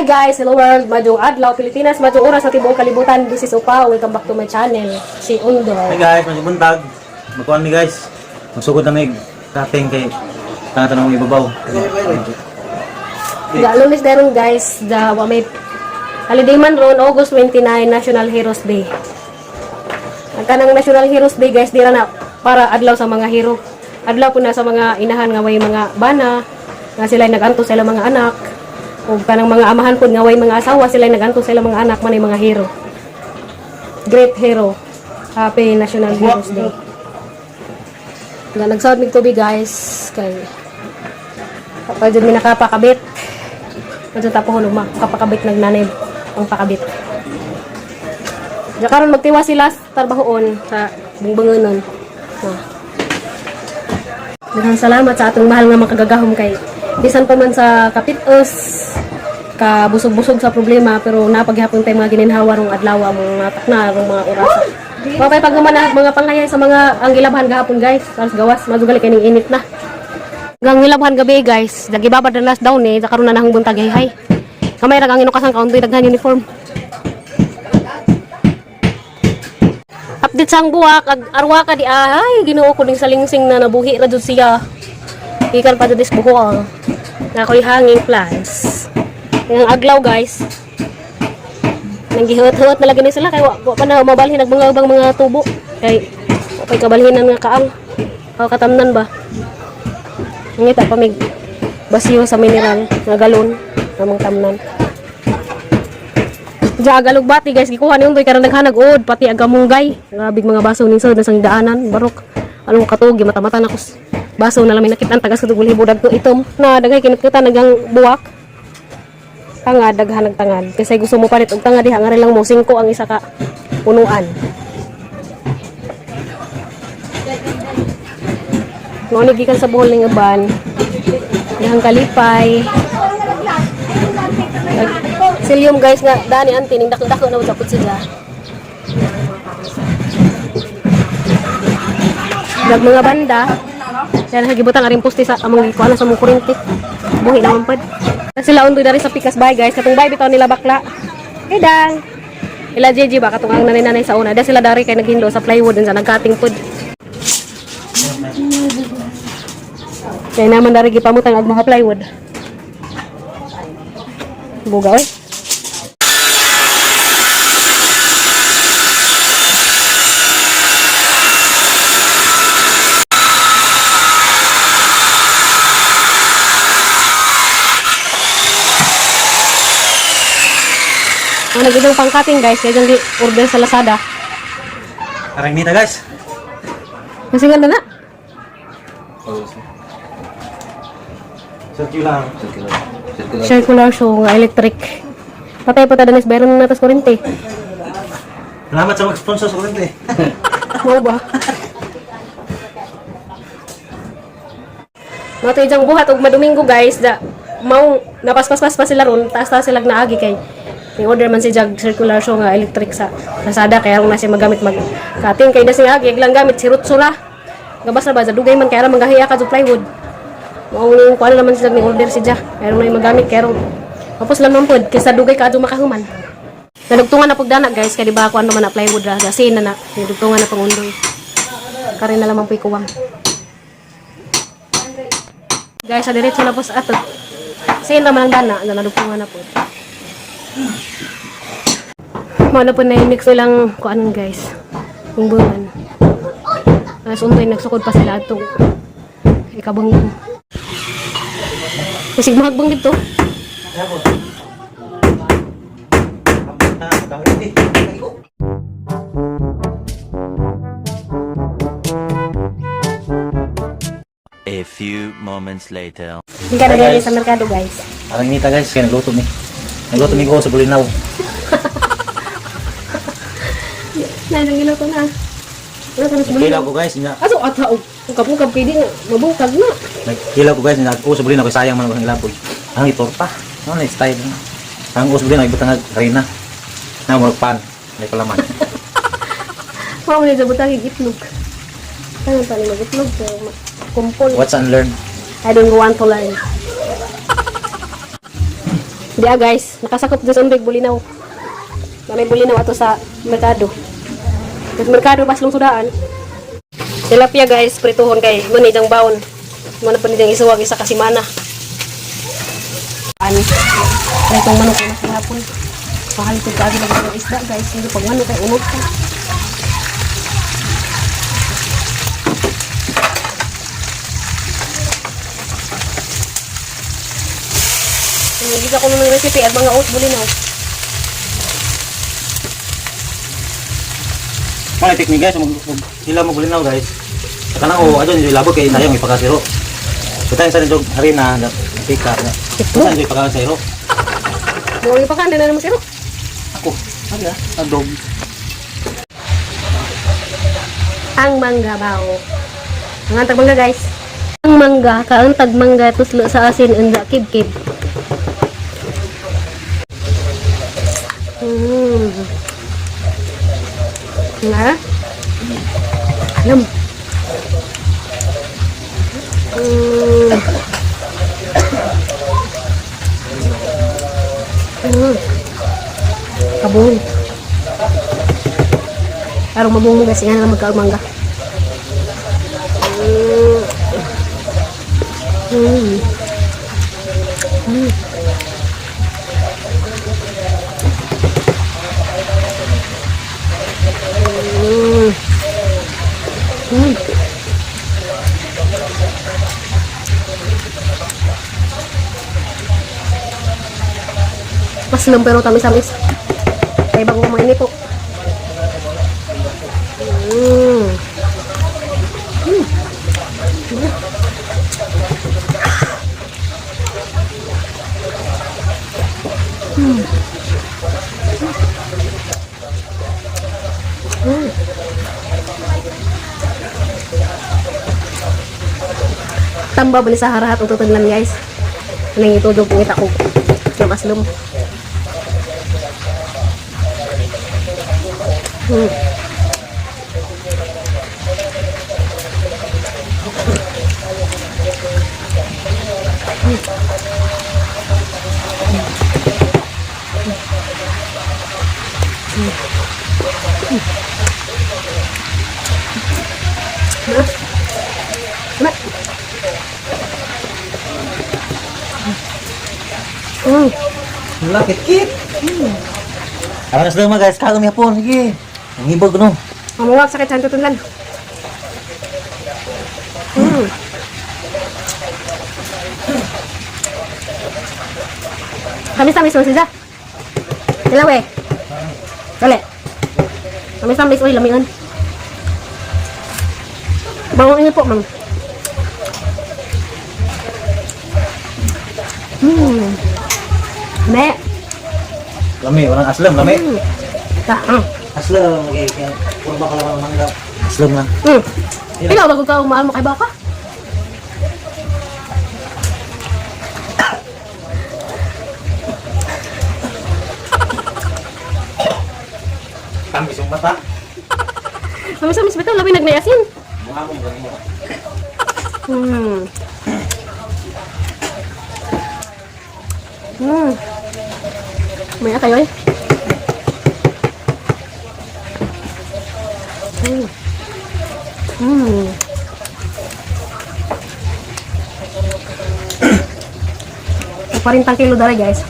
Guys, hello world, maayong adlaw Pilipinas, maayong oras sa tibuok kalibutan. This is Upa, welcome back to my channel, si Undo. Hi guys, maayong buntag. Magkuan mi, guys. Magsugod na mig cutting kay tanong ibabaw. Ga Lunes daron guys, da wa may holiday man ron, August 29, National Heroes Day. Ang kanang National Heroes Day guys, dira na para adlaw sa mga hero. Adlaw po na sa mga inahan nga way mga bana, nga sila naganto sa ilang mga anak. Ug kanang mga amahan pod nga way mga asawa, sila naganto sa ilang mga anak, man ay mga hero. Great hero. Happy National Heroes Day. Nga nagsaod mig tubig guys kay kapag dyan mi nakapakabit. Medyo tapo hulog makapakabit nagnanay ang pakabit. Diyan karon magtiwa sila sa trabahoon sa bungbangonon. Ah. Daghang salamat sa atong mahal nga makagagahom kay bisan pa man sa kapitos ka busog-busog sa problema, pero napaghapon tayo mga gininhawa rong adlaw, mga takna rong mga orasa. Mapay pag na mga panghayay sa mga ang gilabhan gahapon guys, tapos gawas madugali kay ning init na. Gang gilabhan gabi guys, nagibabad na last down eh, sa karon na nahong buntag hay. Kamay ra ang inukasan kauntoy daghan uniform. Update sang buwak ag arwa ka di ay Ginoo ko ning salingsing na nabuhi ra jud siya. Ikan pa jud is buho. Na ako'y hanging plants. Yung aglaw guys. Nang gihuot-huot na lagi ni sila kay wa pa na mabalhin ang mga ubang mga tubo. Kay wa pa'y kabalhinan nga kaang. O katamnan ba? Ngita pa mig basiyo sa mineral nga galon namang tamnan. Diya agalugbati guys, gikuha ni Undoy karon naghanag uod pati agamunggay. Grabe mga baso ning sa sang daanan, barok. Anong katuog mata-mata na kus. Baso na lang may nakitaan tagas kadtong libo dagko itom. Na daghay kinitkitan nagang buwak. Tangad daghan nagtangad. Kasi gusto mo palit og tangad diha ngari lang mo 5 ang isa ka punuan. Mao ni gikan sa Bohol ning uban. Dihang kalipay. Silyum guys nga dani anti ning dako-dako na sapot sila. Dag mga banda. Kaya nagibutang aring poste sa among gikuan sa among kuryente. Buhi naman pod. Sila undoy dari sa pikas bay guys, katong bay bitaw nila bakla. Hey dang. Ila JJ ba katong ang nanay-nanay sa una. Da sila dari kay naghindo sa plywood unsa nagcutting pod. Kaya naman dari gipamutang og mga plywood. Buga oy. Ang nagidong pang-cutting guys, kaya dyan order sa Lazada. Arang nita guys. Kasi nga na. Circular. Circular show nga electric. Patay pa ta danis bayron na tas kuryente. Salamat sa mag-sponsor sa kuryente. Mao ba? Mao to ijang buhat og madomingo guys, da mao napaspas-pas pa sila ron, taas-taas sila naagi kay may order man si Jag circular show nga electric sa Lazada kaya aron na siya magamit mag cutting kay na siya agi lang gamit si Rutsura. Gabas na ba sa dugay man kay ara manggahiya ka sa plywood. Mao ning kuan naman sila ni order si Ja. Kaya aron na magamit kay aron tapos lang man pod kaysa dugay ka adto makahuman. Nadugtungan na pagdana guys kay di ba kuan naman na plywood ra kasi na na nadugtungan na pangundoy. Karin na lamang po'y kuwang. Guys, sa diretso na po sa ato. Sin naman ang dana, na nadugtungan na po. Mao na po na yung mix nilang kuanon guys. Bungbungan. Mas untoy nagsukod pa sila atong ikabungbong. Kasi mahagbang dito. A few moments later. Hindi ka na sa merkado guys. Arang nita guys, kay nagluto mi. Nagluto mi ko sa bulinaw. Nai, giluto na. Wala ka na sa Nagkilaw ko guys, nya. Aso ata og ukab-ukab kay di na mabukag na. Nagkilaw ko guys, nya sa bulinaw kay sayang man ang ilapoy. Ang itorta. Ano na style. Ang sa bulinaw ibutang harina. Na mo pan, may palaman. Mao ni sa butang itlog. Ano pa ni mag-itlog pero kumpol. What's unlearn? I don't want to learn. Di ah, guys, nakasakop sa Unbig Bulinaw. Na may Bulinaw ato sa merkado. Sa merkado baslong sudaan. Tilapia, guys, prituhon kay mo ni diyang baon. Mo na pa ni diyang isuwag isa ka semana. Ani. Pritong manok na sa hapon. Mahal ko kaagi lang ng isda, guys. Hindi pag manok kay unod ka. Nagigisa ko ng recipe at mga oat Bulinaw. Mga technique, guys, mag sila magulinaw, guys. Sa kanang o adon ilabot kay sayang ipakasiro. So tayo sa nindog harina na pika. Ito? Saan ipakasiro? Mga ipakan na naman siro. Ako. Ano ya? Adog. Ang mangga bao. Ang antag mangga, guys. Ang mangga, kaantag mangga tuslo sa asin unda kibkib. Nga? Alam. Kabul. Arong mabungo, guys, nga na magkaog mangga. Maslom pero tamis-tamis. Kaya bago kumain ito. Tamba ba ni sa harahat ang tutudlan, guys? Anong itudog ngita ko? Yung aslom. Ma. Lakit kit. Aron sa mga guys, kaon hapon sige. Ang hibog no. Mamuwag sakit sa tutudlan. Tamis-tamis mo siya. Dalawa eh. Dali. Tamis-tamis. Uy, lamian. Bango niyo po, ma'am. Me. Lami, walang aslam, lami. Ta. Ah. Aslam, okay. Kaya, puro ba ka lang mangga? Aslam lang. Ikaw, bago ka umaal mo kay baka. Tamis yung mata. Tamis-tamis bitaw, labi nagnayasin. Mukha mo, mukha mo. Maya kayo eh. 40 kilo dara, guys.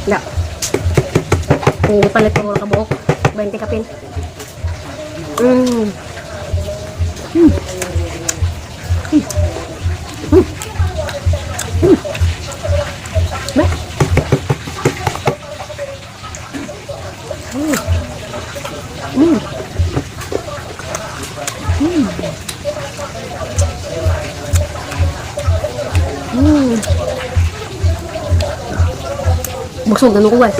Da. Hindi palit ko mga kabuok. 20 kapin. Ba? Busog ano ko, guys.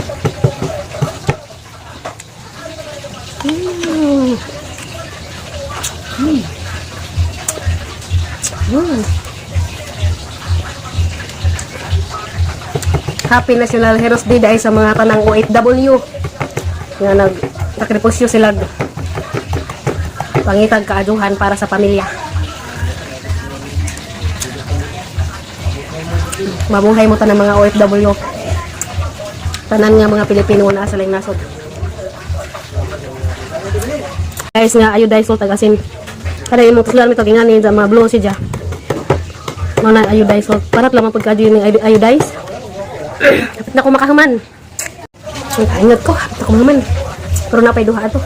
Happy National Heroes Day dahil sa mga tanang OFW nga nag sakripisyo sila pangitag kaaduhan para sa pamilya. Mabuhay mo ta ng mga OFW. Tanan nga mga Pilipino nga naa sa laing nasod. Guys nga iodized salt ag asin. Kada imong tuslan mi to gingani sa mga blue siya. Mao na iodized salt. Parat lamang pud kadyo ning iodized. Dapat na ko makahuman. Ang kaingat ko, hapit ako mahuman. Pero napay duha ato.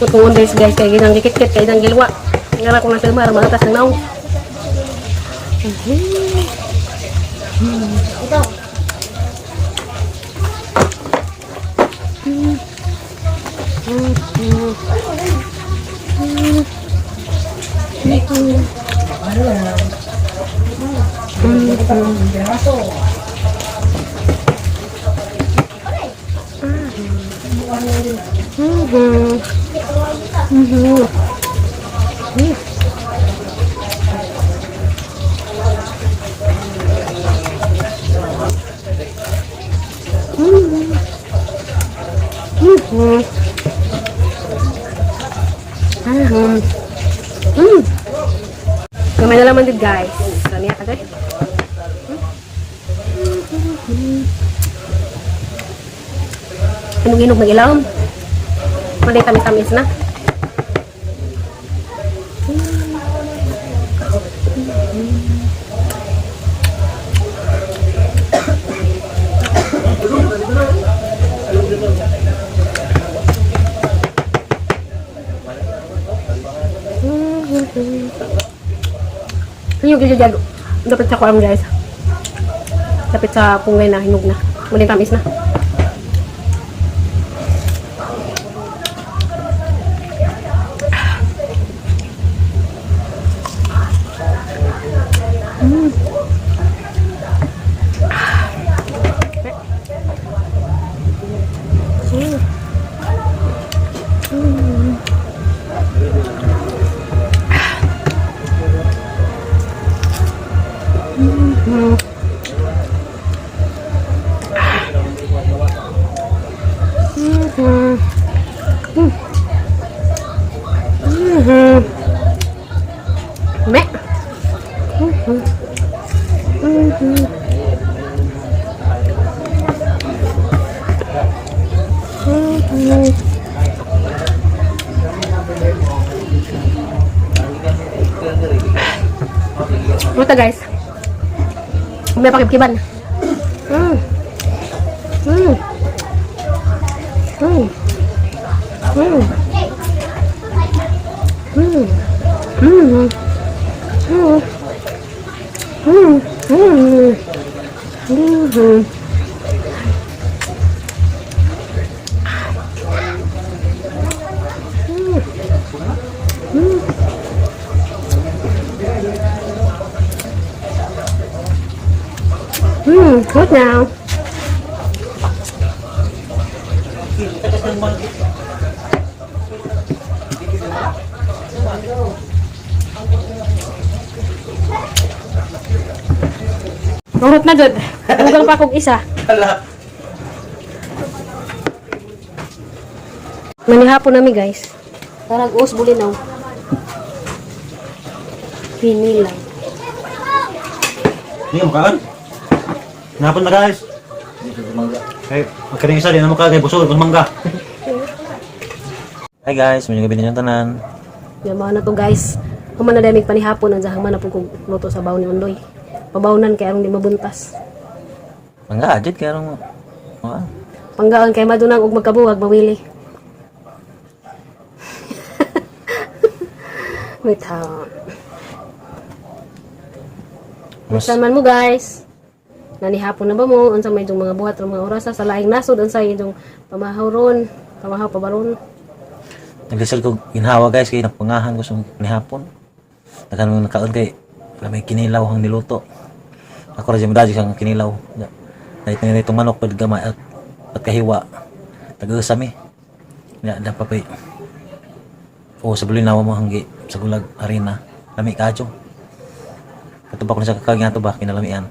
Tutungon guys guys kay ginang gikit-kit kay ginang gilwa. Ngara ko na sa mar matas ng naong. Kamay na laman din guys. Kami ka guys. Hinog-hinog mag-ilawom. Malay tamis-tamis na. Hinog yung jago. Dapat sa kuam guys. Dapat sa pungay na hinog na. Malay tamis na. Me. Luta guys. May pakibkiban. Good now. Urot na jud. Dugang pa kog isa. Hala. Manihapon nami guys. Parang us bulinaw. Pinilaw. Hindi ka makaon. Napon na guys. Kay magkaring isa di na mukha kay busog kung mangga. Hi guys, may gabi ninyong tanan. Yamahan na to guys. Human na damig panihapon ang human na po kong luto sa baon ni Undoy. Pabawnan kay aron di mabuntas. Mangga ajud kay arong. Ah. Panggaon kay madunang og magkabuwag mawili. Wait ha. Mas Saman mo guys. Nanihapon na ba mo unsa may inyong mga buhat ron mga orasa sa laing nasod, unsa inyong pamahaw ron, pamahaw pa ba ron? Naglisod ko ginhawa, guys, kay napangahan ko sa nihapon. Daghan mo nakaon kay may kinilaw ang niluto. Ako ra jud mo sang kinilaw. Dahil pinili itong manok pag gamay at kahiwa. Taga mi. Ya, dapat pa. O sa bulinaw mo hanggi sa gulag arena. Lami kadyo. Katubak ko na sa kakag nga to ba kinalamian.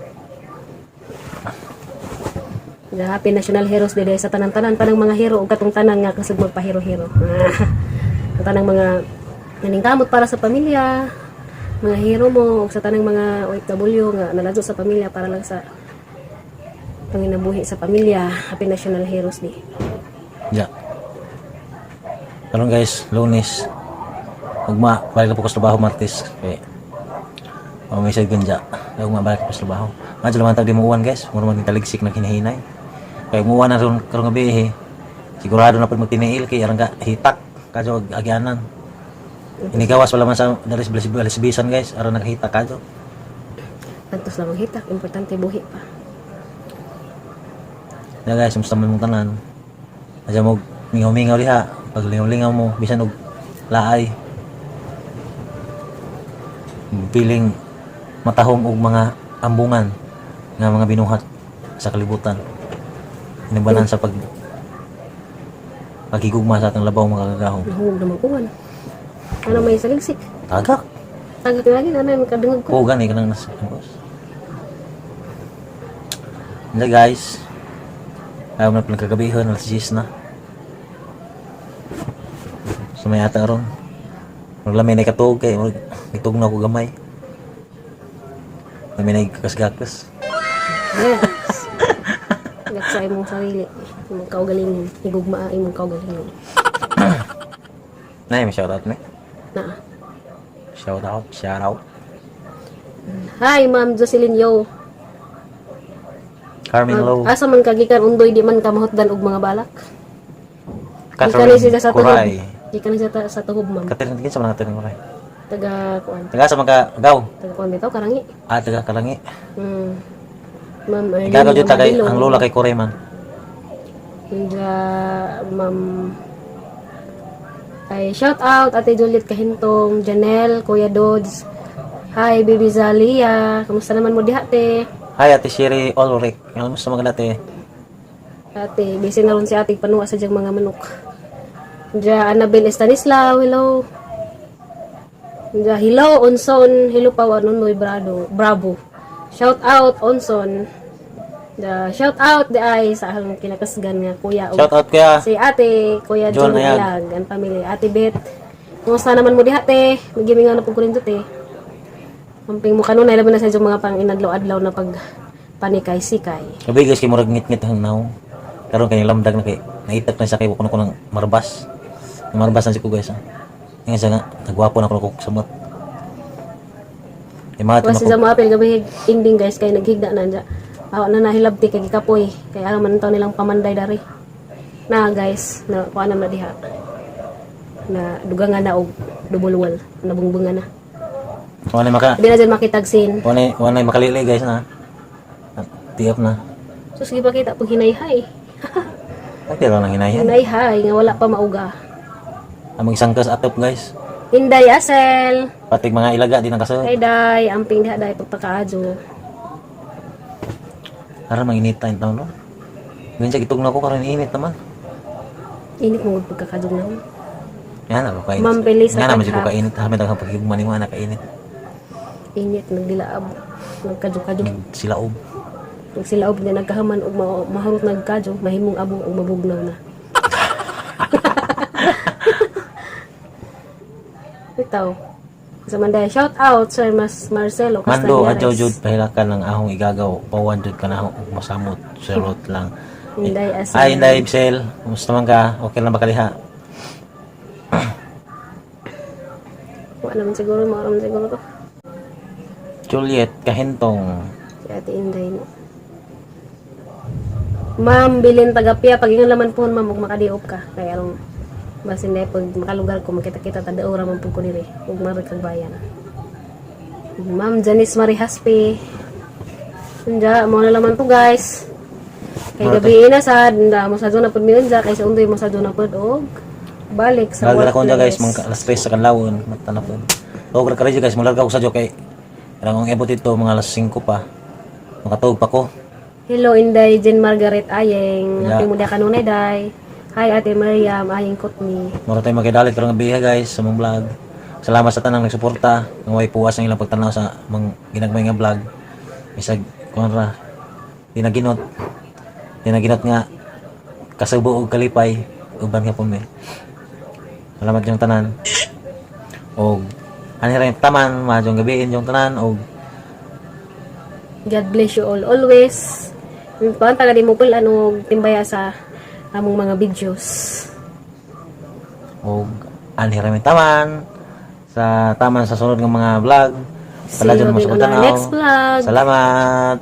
The Happy National Heroes Day sa tanan-tanan, tanang mga hero ug katong tanan nga kusog magpahero-hero. Ang tanang mga naningkamot para sa pamilya, mga hero mo ug sa tanang mga OFW nga naladyo sa pamilya para lang sa panginabuhi sa pamilya. Happy National Heroes Day. Ya. Karon guys, Lunes. Ugma, balik na po ko sa trabaho Martes. Kay oh, may sad ganja. Ugma balik ko sa trabaho. Medyo naman tag di mo uwan, guys. Mura man taligsik na kinahinay. Kay muwan na ron karong gabi eh. Sigurado na pud magtiniil kay arang ka hitak kadyo agyanan. Inigawas wala man sa dalis bisan, guys, aron nakahitak kadyo. Antos lang ang hitak, importante buhi pa. Ya guys, kumusta man mong tanan? Adya mo mingaw-mingaw diha, pag lingaw-lingaw mo bisan og laay. Piling matahom og mga ambungan nga mga binuhat sa kalibutan. Inibanan sa pagigugma sa atong labaw mga kagahom. Nahungog naman uwan. Ano may saligsik? Tagak. Tagak lagi na may kadungog ko. Oo, gani kanang nas. Hindi guys. Ayaw na palang kagabihon, alas 10 na. So may ata ron. Maglami na katuog kay itog na ako gamay. Lami na kakasgakas. Yes. Gak sa imong sarili, imong kaugalingon, higugmaa imong kaugalingon. Nay, may shoutout ni. Na. Shout out, shout out. Hi, Ma'am Jocelyn Yo. Carmen Low, Asa man kagikan undoy di man ka mahutdan og mga balak. Catherine Gikan ni siya sa tuhod. Kuray. Gikan ni siya sa tuhod, ma'am. Catherine, kinsa man ang Catherine Kuray? Taga kuan. Taga sa mga gaw. Taga kuan bitaw karangi. Ah, taga Kalangi. Ma'am Arlene Igagaw jud ta kay Amadilo. ang lola kay Kuray man. Nga, Ma'am ay shout out Ate Juliet Kahintong, Janelle, Kuya Dodds. Hi, Baby Zalia. Kamusta naman mo diha, te? Hi, Ate Sherry Ulrich. Alam mo sa mga dati. Ate, busy na ron si ate panuwa sa diyang mga manok. Diya, Annabel Estanislao, hello. Diya, hello, Onson. Hello pa, Anunoy Brado. Bravo. Shout out, Onson. Diya, shout out, di ay, sa akong kinakasgan nga, kuya. Shout out kuya. Si ate, Kuya John John Ayag. Ayag, ang pamilya. Ate Beth, kumusta naman mo diha, te? Magimingaw na po ko rin to, te. Amping mo kanunay, labi na sa inyong mga pang inadlaw-adlaw na pag panikay-sikay. Gabi guys, kay murag ngit-ngit ang naong. Karon kay lamdag na kay naitak na siya kay kuno ko ng marbas. Marbas na siya ko, guys. Ah. Nga siya nga nagwapo na kuno ko samot. Di mga Kasi sa mga apel gabi ending guys kay naghigda na dya. Awa na nahilabti kay gikapoy kay alam man taw nilang pamanday dari. Na guys, na kuha na diha. Na dugangan na og dubulwal, nabungbungan na. Wala maka Di na dyan makitagsin. wala makalili guys na. At tiap na. Sus gipakita pag hinayhay. Ay pero nang hinayan. Hinayhay nga wala pa mauga. Ang isang kas atop, guys. Inday Asel. Pati mga ilaga di nang kasod. Ay day, amping diha day pagpakaadyo. Karon manginit ta taon no. Ganyan siya gitugnaw ko karon init naman. Init mo gud pagkakadyo na. Yan ako kainit. Ma'am Belisa Nga naman siya ko Taghap. kainit. Hamid ang pagigugma ni mga nakainit. Init nagdilaab, nagkadyo-kadyo. Silaob. Pag sila og na nagkahaman og mahurot nagkadyo, mahimong abo og mabugnaw na. Itaw. Sa Manday, shout out Sir Mas Marcelo Mando Castañares. adyo jud pahilakan ng ahong igagaw. Pawan jud kanahong ug masamot. Serot lang. Inday Asel. Ay, Inday Ibsel. Kumusta man ka? Okay lang ba kaliha? Wala naman siguro, maura man siguro to. Juliet Kahintong. Si Ate Inday no. Ma'am Bilin Tagapia, pag ingon laman po ma'am, ug makadiop ka. Kaya aron basin na pag makalugar ko makita-kita ta daora man pud ko diri ug marag kag bayan. Ma'am Janice Marie Haspe. Unja, mao na naman to, guys. Kay gabi na sad, unda mo sa na pud mi unja kay sa undoy mo sa na pud og balik sa Larga na ko unja, guys, workplace. mga alas 3 sa kanlawon, mata na po. Tuog ra ka guys, mularga ko sa kay karang ang ebot dito mga alas 5 pa. Makatuog pa ko. Hello, Inday Jen Margaret Ayeng. Yeah. Happy mo kanunay day. Hi, Ate Mariam Ayeng Kutni. Mura tayo makidalit karong gabi guys sa mong vlog. Salamat sa tanang nagsuporta, nga way puwas ang ilang pagtanaw sa mga ginagmay nga vlog. Bisag kuan ra di na ginot. Di na ginot nga kasubo og kalipay uban nga mi. Salamat yung tanan. Og ani ra yung taman, maayong gabi inyong tanan og God bless you all always. Kuan taga di mo pul ano timbaya sa among mga videos. Og anhi ra may taman sa taman sa sunod nga mga vlog. See you Palajon mo again sa on our pagtanaw. next vlog. Salamat.